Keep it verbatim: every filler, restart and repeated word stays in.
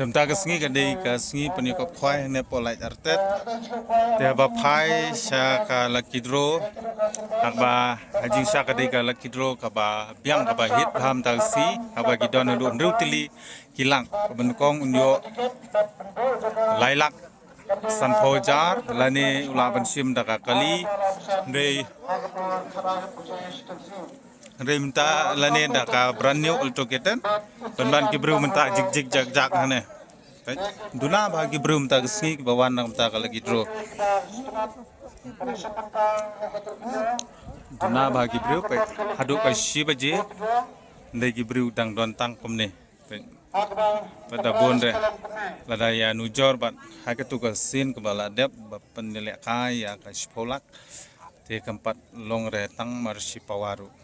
Mynta ka sngi ka dei ka sngi pynïakop khwai hangne hapoh Laitartet. Te haba phai sha ka lucky draw, haba ha jingshah ka dei ka lucky draw kaba biang kaba hit bha mynta ka sngi, haba ki don haduh hynriew tylli ki lak, kaba nyngkong un ïoh lai lak sanphew hajar, lane u lah ban shim da ka kali, hynrei, hynrei mynta lane da ka brand new Alto K ten. Pynban ki briew mynta jik jik jak jak hangne. Peit, duna bha ki briew mynta ka sngi kiba wan na ka bynta ka lucky draw. Duna bha ki briew, peit, haduh ka shi baje, hynrei ki briew dang don tang kumne. Peit, peit da bun re. Lada ïa nujor bad ha katu ka sien kaba la dep ba pynlehkai ïa ka shiphew lak. Te kam pat long re tang mar shi pawa ruh.